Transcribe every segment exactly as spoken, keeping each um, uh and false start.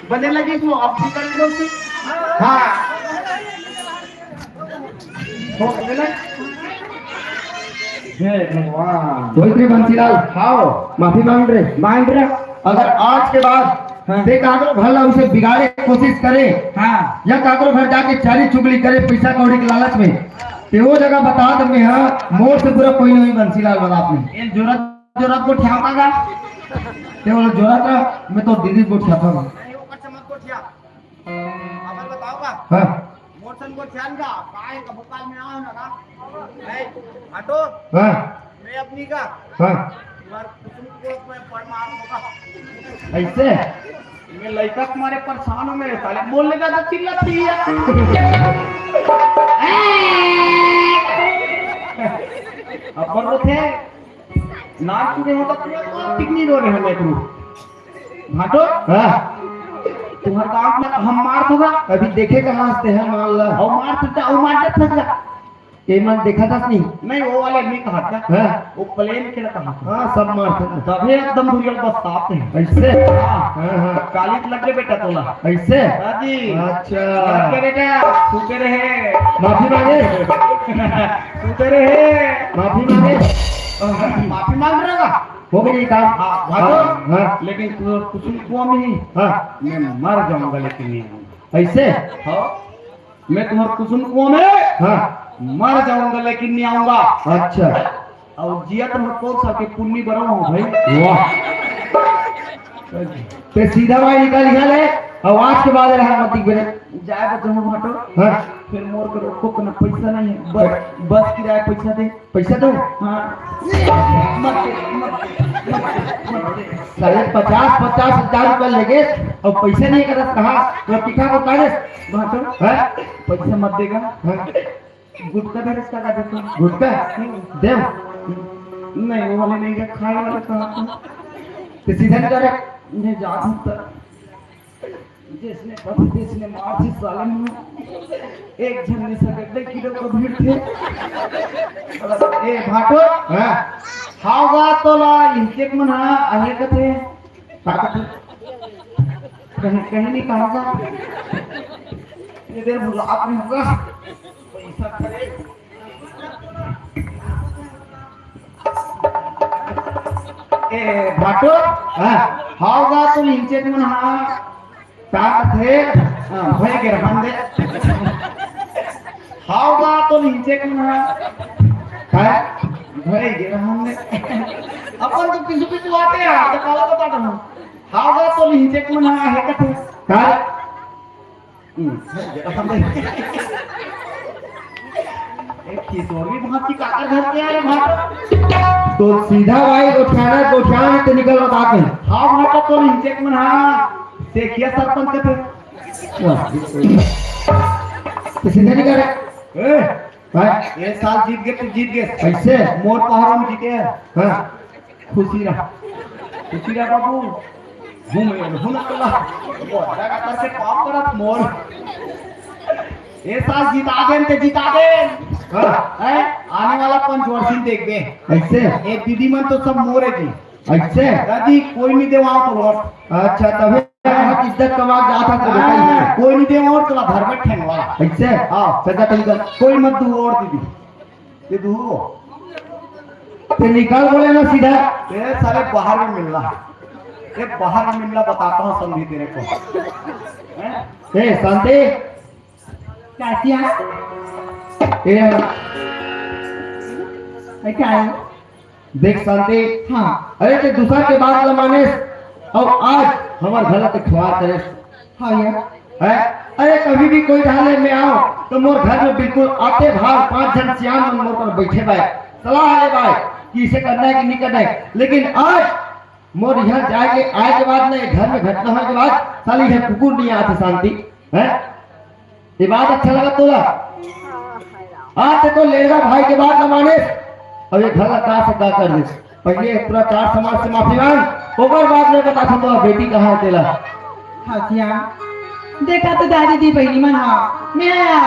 बने लगे तो अब भी कर लो। हाँ। हो गया ना? जय भगवान। वही रे बंसीलाल। हाँ। माफी मांग रे। मांग रे। अगर आज के बाद हाँ। ते काकरो घर ला उसे बिगाड़े के कोशिश करे हाँ। या काकरो घर जाके चारी चुगली करे पैसा कौड़ी के लालच में, ते वो जगह बता दे मैं हाँ, मोर से बुरा कोई नहीं बंसीलाल बता अपने। ये जरूरत जरूरत को ठियाता का? ते बोला जरूरत का, मैं तो दीदी को ठियाता हूँ। नहीं, वो कच्चा मत को ठिया। अब बताओ का? हाँ। मोर सन को ठियान का, काय का भोपाल में आओ ना का? नहीं, हटो। हाँ। मैं अपनी का? हाँ। तुम्हारे कुसुम को मैं पढ़ मार होगा। ऐसे? मैं लड़का तुम्हारे परेशान हूँ मेरे साले। बोलने का तो चिल्ला थी यार। अब बोल रहे थे। नाच चुके हो तो तुम्हें कोई पिकनिक हो रहे हैं, मैं तुम। भाटो? हाँ। तुम्हारे काम में हम मार दूंगा। अभी देखे कहाँ हंसते हैं, मान ला। और मार सकता, और मार सकता। ये मन देखा था नहीं? नहीं, वो वाले नहीं कहा था। हाँ। वो प्लेन के कहा था। हाँ, सब मार सकता। तभी एकदम दुर्गल बस साफ है। ऐसे? हाँ। हाँ, हाँ। काली लग गए बेटा तोला। ऐसे? हाँ जी। अच्छा। लग गए बेटा, सूते रहे। माफी मांगे। सूते रहे। माफी मांगे। माफी मांग रहा। हो गई काम। हाँ, भाटो। हाँ, हाँ। लेकिन तू कुसुम कुआं में ही। हाँ। मैं मर जाऊंगा लेकिन नहीं आऊंगा। ऐसे? हाँ। मैं तुम्हारे कुसुम कुआं में हाँ। मर जाऊंगा लेकिन नहीं आऊंगा। अच्छा। और जिया तो मैं कौन सा के पुन्नी बड़ा हूँ भाई। वाह। ते सीधा भाई निकाल लिया ले। अब आज के बाद रहा मत दिख बेटा। जाए तो तुम भाटो। हाँ। फिर मोर को रोको को ना पैसा नहीं है। बस, बस किराया पैसा दे। पैसा दो। हाँ। मत दे, मत दे, मत दे, मत दे। साले पचास, पचास हजार रुपया लेगे और पैसा नहीं करत कहा? वो पिठा को कागज। भाटो, हाँ? पैसा मत देगा। हाँ। गुटखा दे, इसका का देता? गुटखा? दे। नहीं, वो वाले नहीं, खाने वाला कहाँ था? तो सीधा नहीं जा रहा? नहीं, जा सकता। जिसने पति, जिसने मार थी सालन में, एक झन ने सगड्डे किलो को भीड़ थे। ए भाटो, हाँ। हावगा तोला इंचेक मन हा, आहे कथे। का कथे? कहीं, कहीं नहीं कहा था। ये देर मुलाकात में होगा। पैसा करे। ए, भाटो? हाँ। हावगा तो इंचेक मन हा। का कथे? हाँ, भय के रहन दे। हावगा तो इंचेक मन हा। का? भय के रहन दे। अपन तो किसी किसी आते हैं, तो काला बता दो। हावगा तो इंचेक मन हा, है कथे? का? हम्म, एक किशोरी भांति काकर घर के आए भाटो। तो सीधा भाई गोठाना, गोठान ते निकल रहा बात है। हाँ भाटो, तो इंचेक मन हा, देखिए सरपंच के थे। वाह। तो सीधा निकल रहा। ए, भाई। ये साल जीत गए, तू जीत गए। कैसे? मोर पहाड़ में जीते हैं। हाँ। खुशी रहा, खुशी रहा बाबू। घूम, घूम चला। वो लगा करके पाप करत मोर। ये साल जिता देन ते जिता देन। हाँ। हैं? आने वाला पंचवर्षी देखबे। ऐसे? ये दीदी मन तो सब मोरे जी। ऐसे? दादी, कोई नहीं देवा तो वोट। अच्छा, तभी बहुत इज्जत कमा के आता तो बेटा ये। हाँ, कोई नहीं देवा वोट, तोला घर में ठेंगवा। ऐसे? हाँ। सजा तरीका। कोई मत दू वोट दीदी। ये दू। ते निकाल बोले ना सीधा। ए, साले बाहर में मिलना। ये बाहर में मिलना बताता हूँ समझी तेरे को। हैं? ए, शांति। क्या किया? ए, ए, क्या है? देख शांति। हाँ। अरे ते दूसर के बात ल मानेस, अउ आज हमर घर ला ते खवार करेस। हाँ यार। है? अरे कभी भी कोई ढाले में आओ तो मोर घर में बिल्कुल आते भाव पांच झन सियान मन मोर पर बैठे बाय, सलाह ले बाय कि इसे करना है कि नहीं करना है। लेकिन आज मोर यहाँ जाए के आए के बाद ना, ये घर में घटना होए के बाद साली यहाँ कुकुर नहीं आते शांति। है? ये बात अच्छा लगा तोला? आज ते तो लेगा भाई के बात ना माने, अब ये घर का से का कर दे। पहले पूरा चार समाज से माफी मांग, ओकर बाद में बता सकता बेटी कहाँ है तेला। हाँ सिया, देखा तो दादी दी बहनी मन हा, मैं आया,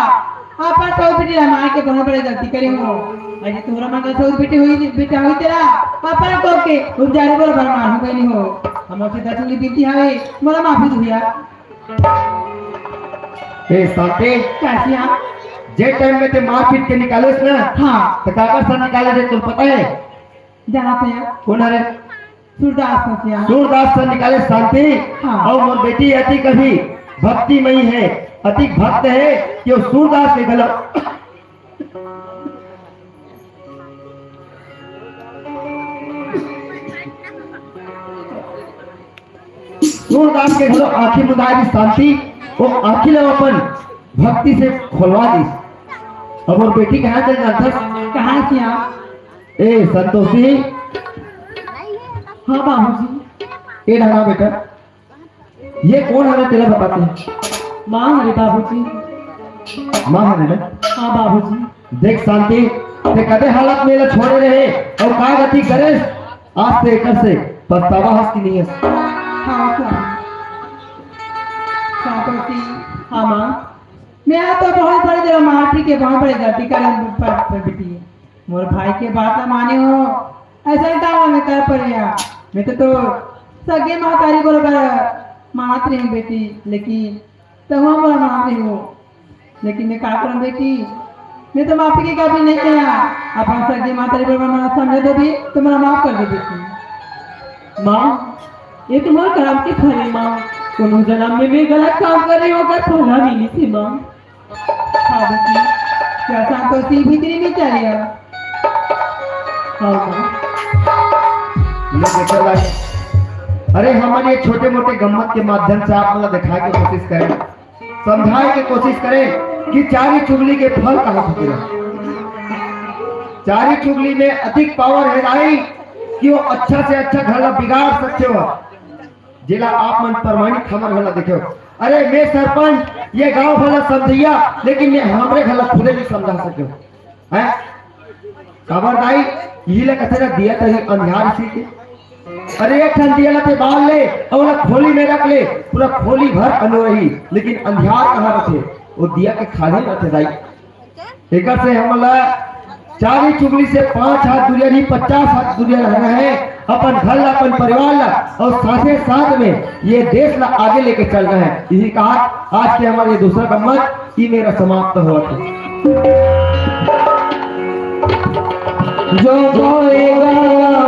आपा सौ बेटी ला मार के बहुत बड़ी गलती करे हो। अरे तोरा मन का सौ बेटी हुई, बेटा हुई तेरा, आपा को के उपजारी बोल भर मार हो गई हो। हम उसे दस उंगली बीती हवे, मोला माफी दुहिया। ए शांति, का सियान? जे टाइम में ते मारपीट के निकालेस ना, हाँ। तो काकर साथ निकाले थे, तुम पता है? जानत है। कौन है रे? सूरदास है सियान। सूरदास साथ निकाले शांति। हाँ। और मोर बेटी अति कभी भक्तिमयी है, अति भक्त है कि वो सूरदास के गला सूरदास के घलो आँखी मुंदाय दिस शांति, वो आँखी ला अपन भक्ति से खोलवा दिस। अब मोर बेटी कहाँ चल जाथस? कहाँ से आप? ए संतोषी। हाँ बाबूजी। ए ढाना बेटा, ये कोन हरे तेला बताते हैं? माँ हरे बाबूजी। माँ हरे ना? हाँ बाबूजी। देख शांति, ते कदे हालत में ला छोड़े रहे और का गति करेस, आज ते एकर से पछतावा हस कि नहीं हस? हाँ स्वामी। संतोषी, हाँ माँ। मैं तो बहुत बड़े जरा मारपीट के बहुत बड़े गलती करे पर, पर बेटी। मोर भाई के बात ला माने हो, ऐसा काम मैं कर पर गया। मैं तो, तो सगे महतारी बरोबर मानत रही हूँ बेटी, लेकिन तहुआ मोला मानत रही हो। लेकिन मैं का करम बेटी, मैं तो माफी के काबिल नहीं किया। अपन सगे महतारी बरोबर मानत समझे तो भी तो मोला माफ कर दे बेटी। माँ, ये तुम्हारे करम के फल है माँ। कोनो जन्म में मैं गलत काम कर रही हूँ, अगर फला मिली थी माँ। हाँ बेटी, क्या संतोषी भीतरी में चलिया? हाँ माँ। ले बेटा भाई, अरे हमन ये छोटे मोटे गम्मत के माध्यम से आप मन ला दिखाए के कोशिश करें, समझाए के कोशिश करें कि चारी चुगली के फल कहाँ होथे। चारी चुगली में अधिक पावर है भाई कि वो अच्छा से अच्छा घर ला बिगाड़ सकते हो। जेला आप मन प्रमाणिक हमर घर ला देखेव। अरे मैं सरपंच, ये गांव भर ला समझइया, लेकिन मैं हमरे घर ला खुदे नहीं समझा सकेव। हैं? काबर दाई, इही ला कथे ना दिया तही अंधियार इसी के। अरे एक ठन दिया ला ते बाल ले, अउ ओला खोली में रख ले, पूरा खोली भर अनो रही, लेकिन अंधियार कहाँ रथे? वो दिया के खाली रथे दाई। एकर से हमन ला चारी चुगली से पाँच हाथ दूरिया नहीं, पचास हाथ दूरिया रहना है। अपन घर ला, अपन परिवार ला और साथे साथ में ये देश ला आगे लेके चलना है। इही कहा आज के हमारे ये दूसरा गम्मत ई मेरा समाप्त होवत है। जो बोएगा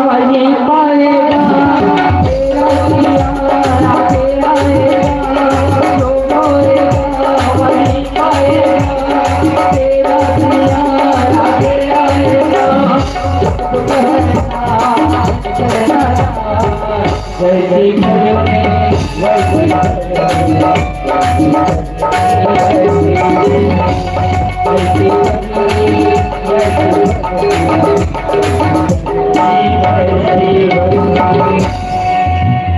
वही पाएगा, तेरा किया तेरा आएगा। जो बोएगा वही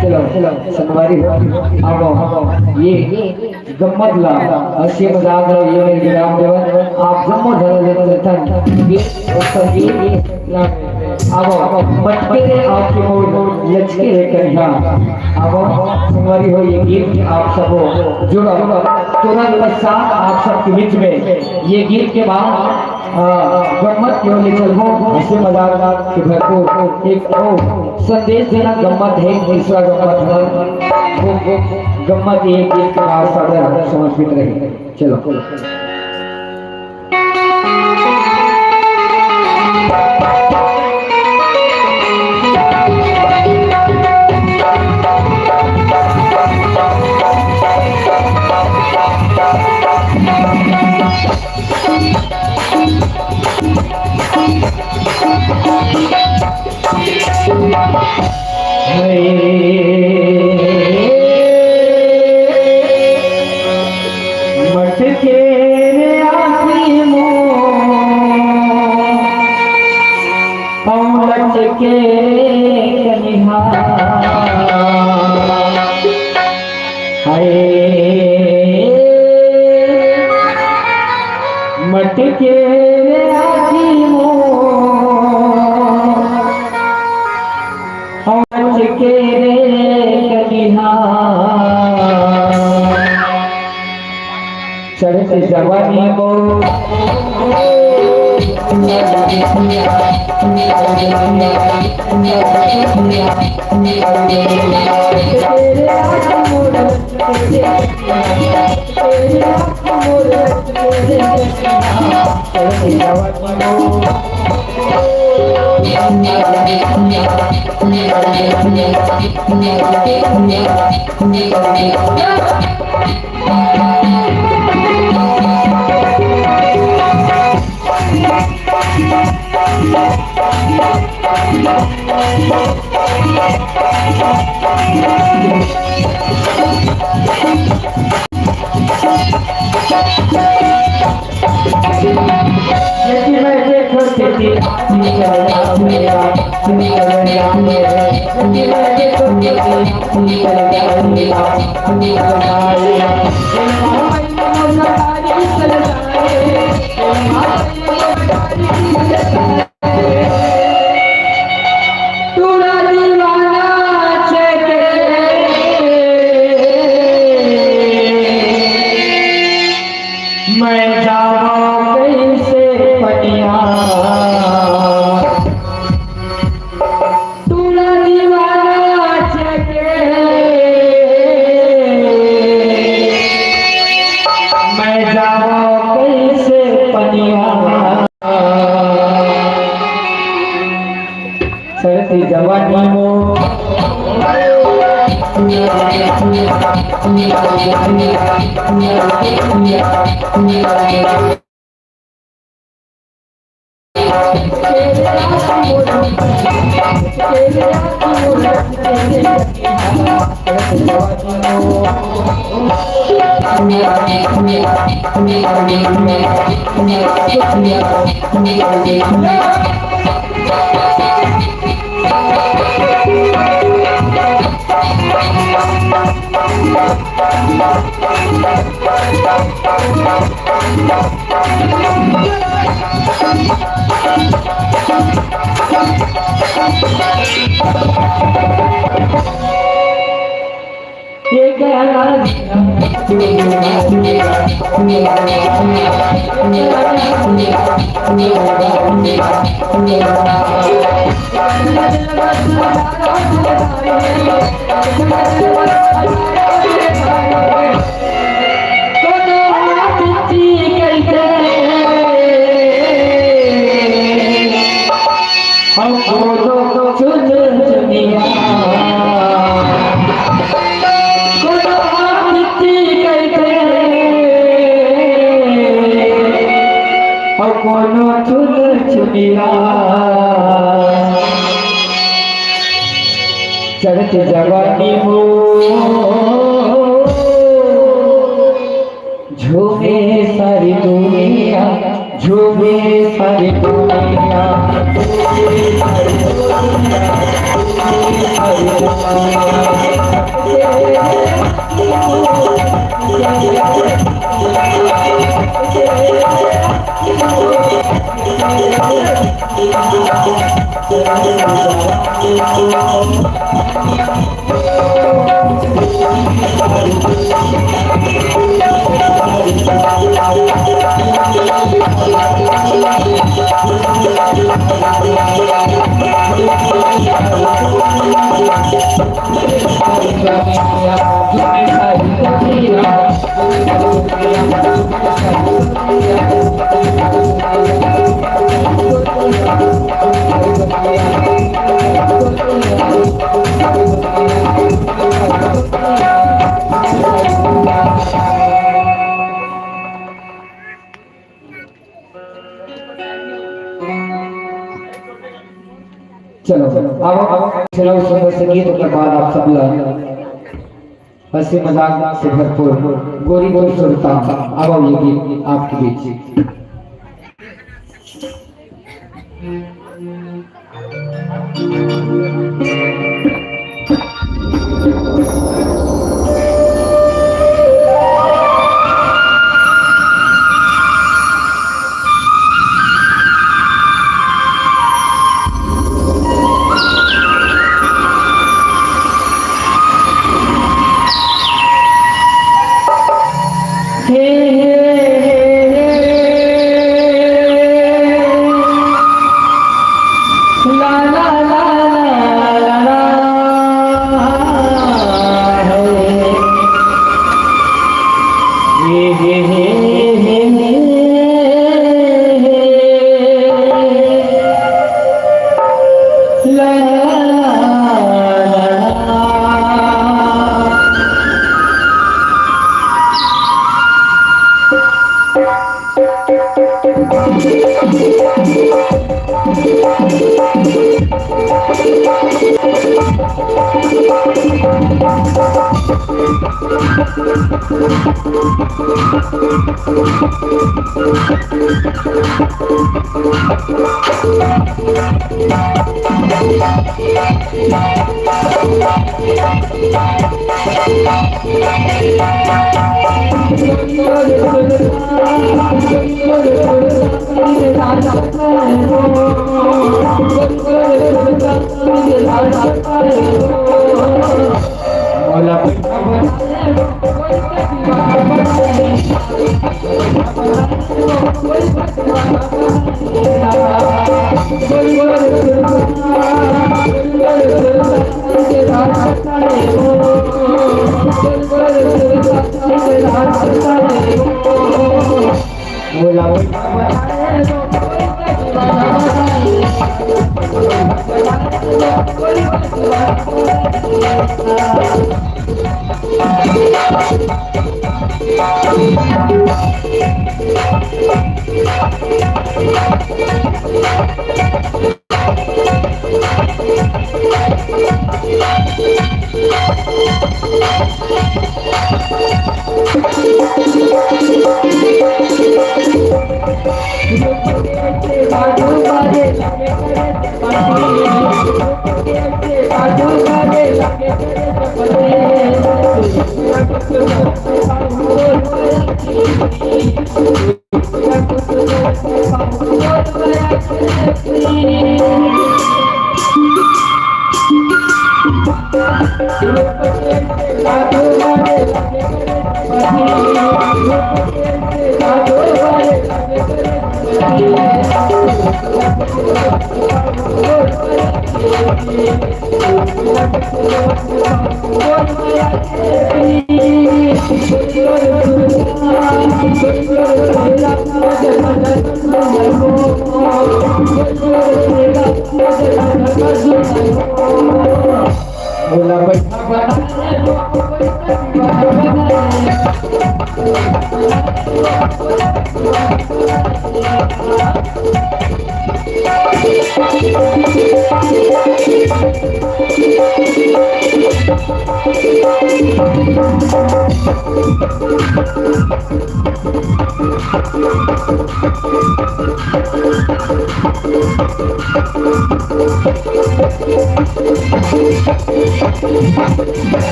चलो, चलो, संगवारी हो, अब ये गम्मत ला, हंसी मजाक ला, ये विराम देवन, आप जम्मो झन लेथन, ये संगीत, अब मटके रे आपके मोर लचके रे कन्हा। अब संगवारी हो ये गीत आप सब जुड़ो, तुरंत पश्चात आप सबके बीच में ये गीत के बाद, अ, गम्मत की ओर ले चलबो, हंसी मजाक के भरपूर एक और संदेशजनक गम्मत है, दूसरा गम्मत है, वो, वो गम्मत ये गीत के बाद सादर समर्पित रही। चलो। मटके रे आखिरी मोर, पौलट के कनिहा। हाय, मटके रे आखिरी मोर, पहुँच के रे कनिहा, चढ़त जवानी मोर। मैं जावं कइसे पनिया, टूरा दीवाना चके, मैं जावं कइसे पनिया। सरती जवानी मोर। कोनो चुनचुनिया चढ़त जवानी मोर, झूमे सारी दुनिया, झूमे सारी दुनिया, झूमे सारी दुनिया, झूमे सारी दुनिया। चलो, अब चलो सुंदर से गीत, ओकर बाद आप सब ला हंसी मजाक से भरपूर गोरी गोरी सुरता। अब ये गीत आपके बीच।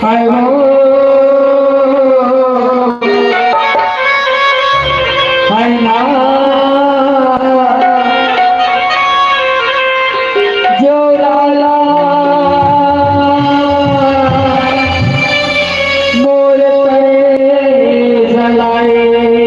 हाय हो, हाय ना, जो लाला मोर तरे जलाए।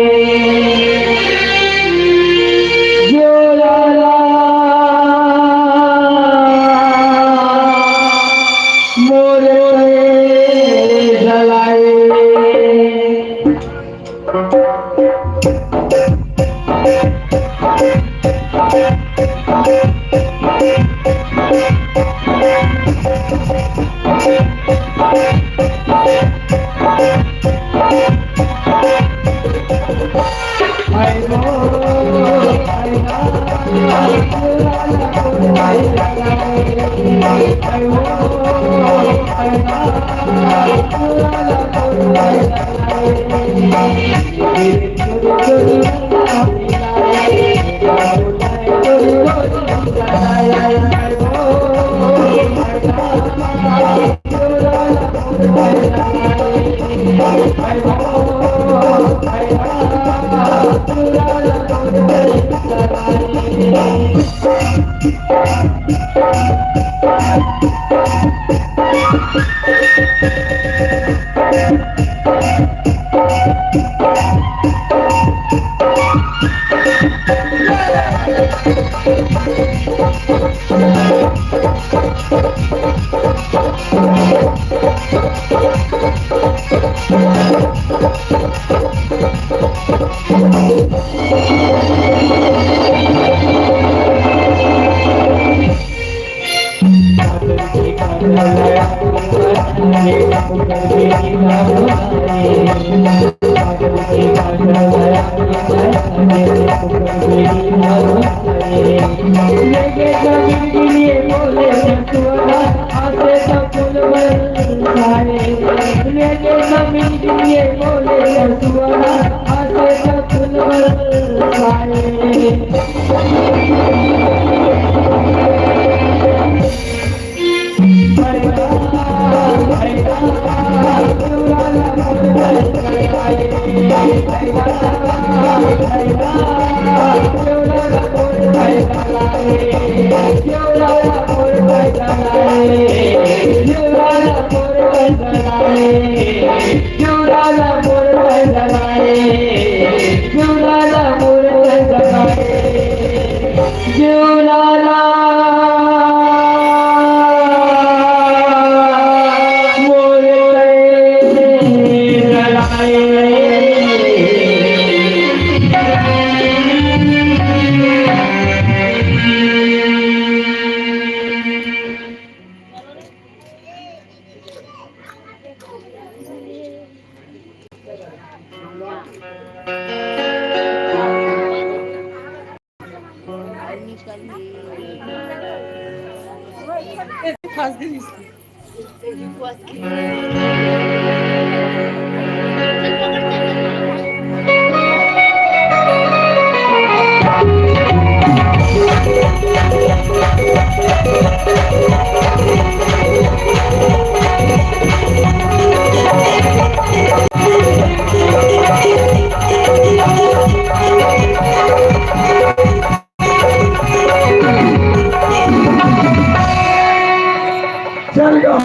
चल गा।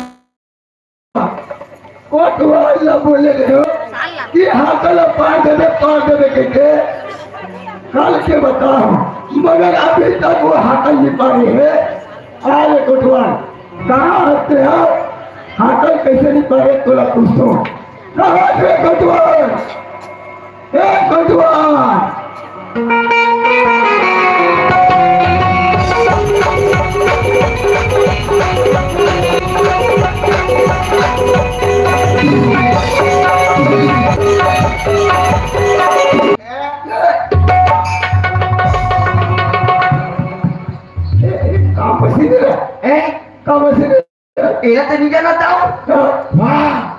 कोटवार ला बोले रहे हो कि हाकल ला पार देबे, पार देबे कहिके। काल के बताओ, मगर अभी तक वो हाकल नहीं पारे हे। अरे कोटवार, कहाँ हंसते हो? हाकल कैसे नहीं पारे, तोला पूछो। कहाँ रे कोटवार? ए कोटवार! ए, ए, का मशीन है? ए? का मशीन है? एला तो नहीं जानत हंव। वाह!